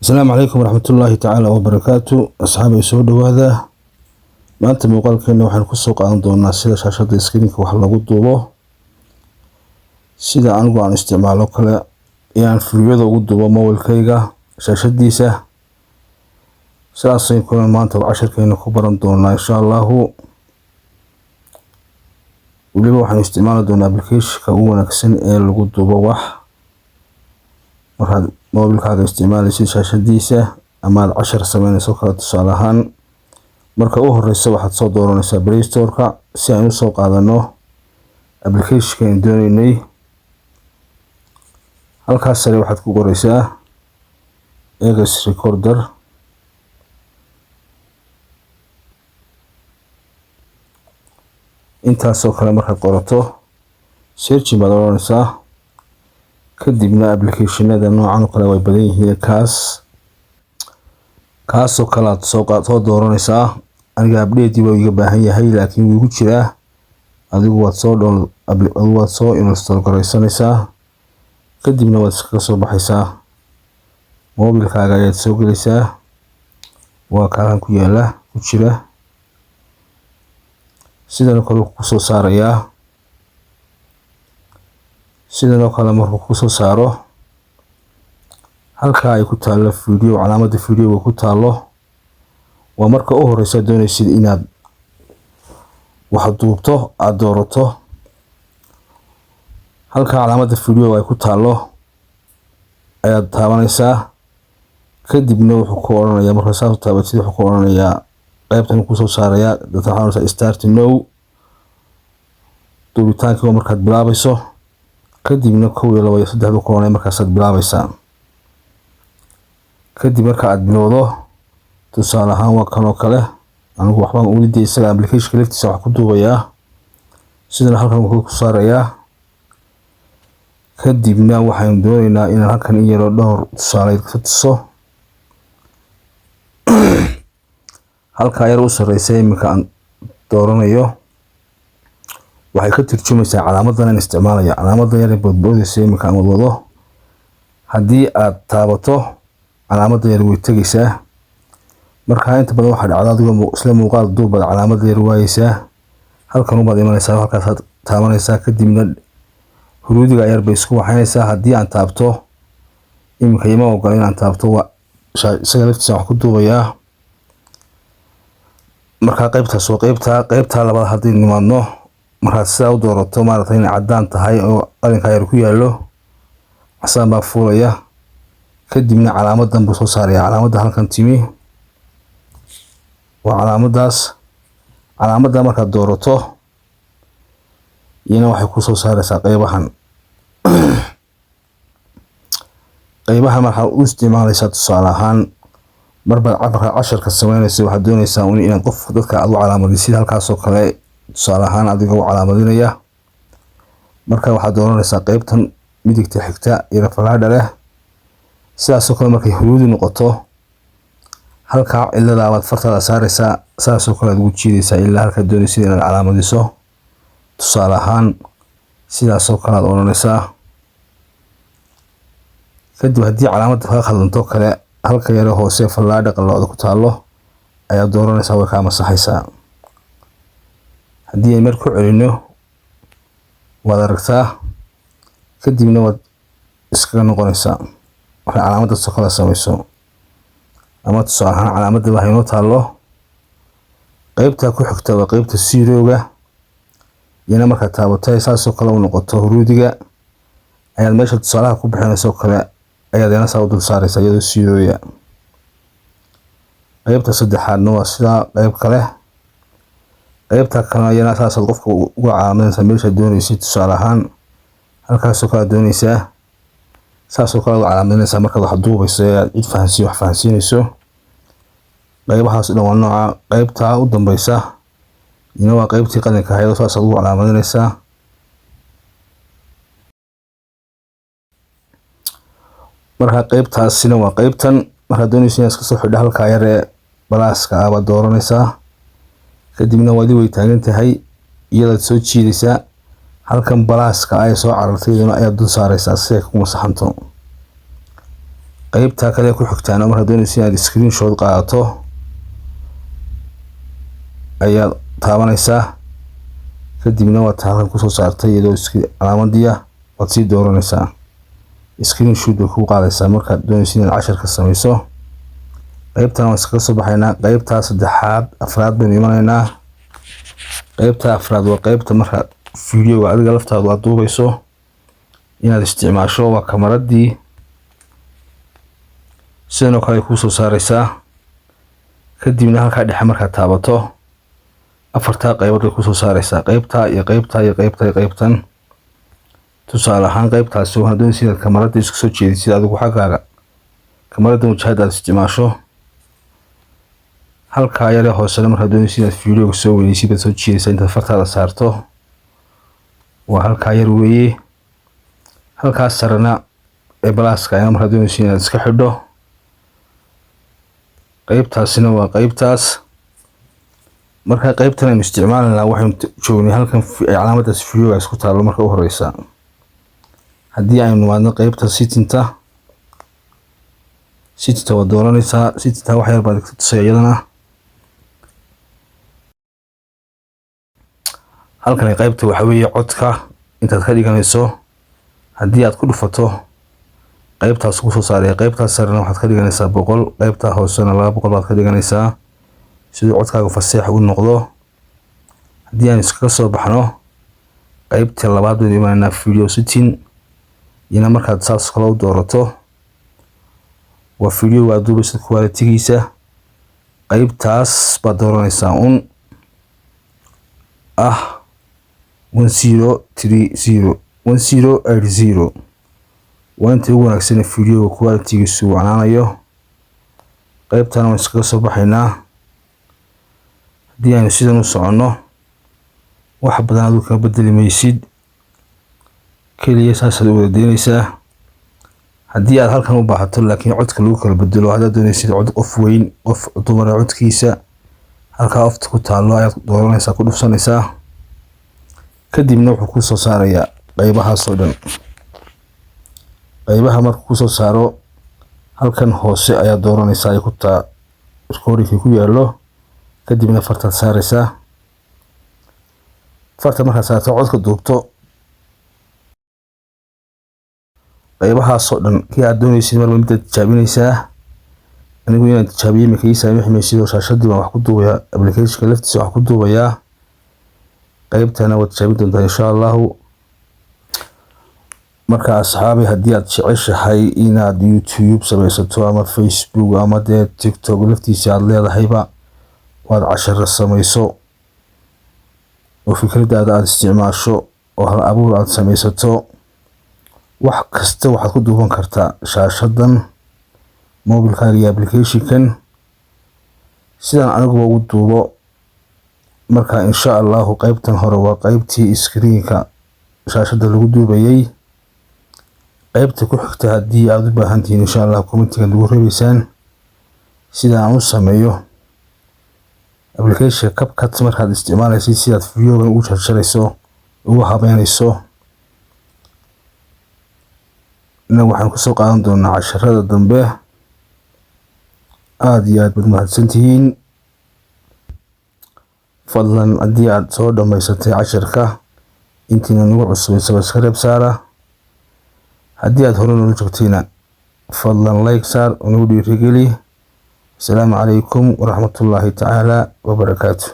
Asalaamu calaykum waraxmatullaahi tacaala wabarakaatu. Asxaabay, soo dhawaada. Maanta muuqaalkeena waxaan kusoo qaadan doonaa sida shaashada screenka wax lagu duubo, sida anigu aan isticmaalo kale inaan fiidyada ugu duubo mobilkayga shaashadiisa. Sidaasay kule maanta casharkeena ku baran doonaa, insha Allahu. Weliba waxaan isticmaali doonaa applicationka ugu wanaagsan ee lagu duubo wax markaad mobilkaaga isticmaalaysid shaashadiisa ama aad cashar sameynayso kale. Tusaale ahaan, marka u horeysa waxaad soo dooranaysaa Play Store-ka si aan usoo qaadano applicationka aan dooneynay. Halkaas sare waxaad ku qoreysaa X Recorder. Intaasoo kale markaad qorato, searching baad odhanaysaa. Kadibna applicationada noocan oo kale way badan yihiin, kaasoo kale aad soo dooranaysaa. Aniga update waa iga baahan yahay, laakiin wuu igu jiraa. Adigu waad soo install garaysanaysaa, kadibna waad iskaga soo baxaysaa, mobilkaaga ayaad soo gelaysaa. Waa kaalan ku yaala, ku jira. Sidan oo kale kusoo saarayaa. Sidan oo kale markuu kusoo saaro, halkaa ay ku taallo video, calaamadda videoga ku taallo, waa marka u horeysa doonaysid inaad wax duubto, aada doorato. Halkaa calaamadda video ay ku taallo ayaad taabanaysaa. Kadibna wuxuu ku odhanayaa, marka saas u taabatid, wuxuu ku odhanayaa qaybtan kusoo saarayaa. Dadka waxaa odhanaysaa "Start now". Duubitaankii waa markaad bilaabayso. Kadibna kow iyo laba iyo saddex buu ku odhanaya, markaasaad bilaabaysaa. Kadib marka aad bilowdo, tusaale ahaan waa kan oo kale. Anigu waxbaan weli dee isaga applicationka laftiisa wax ku duubayaa. Sidana halkan wuxuu ku saarayaa. Kadibna waxaynu dooneynaa inaan halkan in yaroo dhowr tusaale ka tuso. Halkaa yar u sareysa iminka aan dooranayo waxay ka turjumaysaa calaamadan aan isticmaalayo. Calaamadan yar ee boodboodaysa iminka aan wadwado, haddii aad taabato, calaamadda yar way tegaysaa. Marka inta badan waxaa dhacda adigoo isla muuqaal duubaad calaamadda yar waayeysaa. Halkan ubaad imanaysaa, halkaasaad taabanaysaa, kadibna huruudiga yar bay isku waxaynaysaa. Haddii aan taabto iminka, ima ogola inaan taabto, waa isaga laftiisa wax ku duubayaa. Markaa qaybtaas waa qaybta labaad. Haddii nimaadno, markaad sidaa u doorato, maaragtay, inay caddaan tahay oo qalinkaa yar ku yaallo, casaan baa fuulaya. Kadibna calaamadan buu soo saaraya. Calaamadda halkan timi waa calaamaddaas. Calaamadda markaad doorato, iyana waxay kusoo saaraysaa qeybahan. Qeybahan markaad u isticmaalaysaa, tusaale ahaan, marbaad markaad casharka sameynayso, waxaad doonaysaa un inaad qof dadka aad u calaamadin, halkaasoo kale tusaale ahaan adiga u calaamadinaya. Marka waxaad dooranaysaa qeybtan midigta xigta iyo falaadha leh. Sidaasoo kale markay huruudi noqoto, halkaa cilada baad fartaada saaraysaa, saasoo kale aad ugu jiidaysaa ilaa halkaad doonaysid inaad calaamadiso. Tusaale ahaan sidaasoo kale aad odhanaysaa. Kadib haddii calaamadda kaga khaldanto kale, halka yare hoose fallaadha qalloocda ku taallo ayaad dooranaysaa, way kaa masaxaysaa. Haddii ay mar ku celino, waad aragtaa. Kadibna waad iskaga noqonaysaa markay calaamaddaasoo kale samayso. Ama tusaale ahaan calaamadda waxay inoo taallo qeybta ku xigta, waa qeybta zero-ga. Iyana markaad taabato, saasoo kale u noqoto huruudiga, ayaad meesha tusaalaha ku bixinayso kale ayaad iyana saa u dul saaraysaa iyadoo zero-ya. Qeybta saddexaadna waa sidaa qeyb kale. Qeybta kalena iyana saasaad qofka uga calaamadinaysaa meeshaad doonaysid. Tusaale ahaan halkaasoo kale aad doonaysaa, saasoo kale aad u calaamadinaysaa markaad wax duubayso ee aad cid wax fahansiinayso. Qeybahaas dhan waa nooca. Qeybta u dambeysa iyana waa qeybtii qalinka ahayd oo saasaad ugu calaamadinaysaa. Marka qeybtaasina waa qeybtan. Markaad doonayso inaad iska soo xidho, halkaa yar ee balaaska ah baad dooranaysaa. Kadibna wadi way taagan tahay, iyadaad soo jiidaysaa. Halkan balaaska ay soo carartay iyaduna ayaad dul saaraysaa si ay kugu masaxanto. Qeybta kale ku xigtaana, markaad doonaysa inaad screenshot qaadato ayaad taabanaysaa. Kadibna waad halkan kusoo saartay iyadoo calaamadii, waad sii dooranaysaa, screenshot bay kuu qaadaysaa markaad doonaysa inaad casharka samayso. Qeybtan waan iskaga soo baxaynaa. Qeybtaa saddexaad, afraad baynu imanaynaa. Qeybta afraad waa qeybta marka videoga adiga laftaadu aad duubayso inaad isticmaasho, waa kamaradii. Sidan oo kale ay kuu soo saaraysaa. Kadibna halkaa dhexe markaad taabato, afartaa qaybood bay kusoo saaraysaa: qeybtaa iyo qeybtaa iyo qeybta iyo qeybtan. Tusaale ahaan, qeybtaasi waxaad doonaysa inaad kamarada isku soo jeedisid adigu xaggaaga, kamarada wajahada aad isticmaasho. Halkaa yare hoosena markaad doonaysa inaad videoga soo weyneysid baad soo jiidaysaa intaad fartaada saarto, waa halkaa yar weeye. Halkaas sarena ee plus-ka ayana markaad doonaysa inaad iska xidho. Qeybtaasina waa qeybtaas. Marka qeybtan aynu isticmaalanaa, waxaynu joognay halkan ay calaamadaas videogaas ku taalo. Marka u horeysa, haddii aynu nimaadno qeybta settingta, settingta waad dooranaysaa. Settingta wax yar baad ka tusaya iyadana. Halkan qeybta waxa weeye codka intaad ka dhiganayso. Haddii aad ku dhufato, qeybtaas kusoo saaraya. Qeybtaas sarena waxaad ka dhiganaysaa 100, qeybta hoosena 200 baad ka dhiganaysaa, siduu codkaaga faseex u noqdo. Haddii aan iskaga soo baxno, qeybta labaad baynu imanaynaa, video setting. Iyana markaad saas kale u doorato, waa video aad duubaysid quality-giisa. Qeybtaas baad dooranaysaa un ah 1030, 1080, waa inta ugu wanaagsan videoga quality-giisu wacnaanayo. Qeybtana waan iskaga soo baxaynaa. Haddii aynu sidan u soconno, wax badan adigu kama bedeli maysid, keliya saasaad u wada deynaysaa. Haddii aad halkan u baahato laakiin codka lagu kala bedelo, haddaad doonaysid cod qof weyn, qof dumara codkiisa, halkaa off-ta ku taallo ayaad dooranaysaa, ku dhufsanaysaa. Kadibna wuxuu kusoo saarayaa qeybahaas oo dhan. Qeybaha markuu kusoo saaro, halkan hoose ayaad dooranaysaa ay ku taa recordingka ku yaallo. Kadibna fartaad saaraysaa. Farta markaad saarto, codka duubto, qeybahaasoo dhan kii aad doonaysid marba midaad tijaabinaysaa. Anigu inaan tijaabiyo imika ii saamixi maysid oo shaashadii baan wax ku duubayaa, applicationka laftiisa wax ku duubayaa. Qeybtana waad tijaabin doontaa, insha Allahu. Marka asxaabi, haddii aad jeceshahay inaad YouTube samaysato ama Facebook ama dee TikTok laftiisa aad leedahayba, waad casharo samayso oo fikradaada aad isticmaasho oo hal abuur aad samaysato, wax kasta waxaad ku duuban kartaa shaashadan mobilkaaga iyo applicationkan, sidaan aniguba ugu duubo. Marka insha Allahu, qeybtan hore waa qeybtii screenka shaashada lagu duubayay. Qeybta ku xigta, haddii aad u baahan tihiin, insha Allah commentiga nagu reebeysaan sida aan u sameeyo application CapCut markaad isticmaalaysid, sidaad videogan ugu jarjarayso, ugu habeynayso. Innagu waxaan kusoo qaadan doonaa casharada dambe. Aada iyo aad baad mahadsantihiin. Fadlan, haddii aad soo dhammaysatay casharka, intiina nagu cusubay subscribe saara. Haddii aad hore noola joogtayna, fadlan like saar oo nagu dhiirigeli. Asalaamu calaykum waraxmatullaahi tacaala wabarakaatu.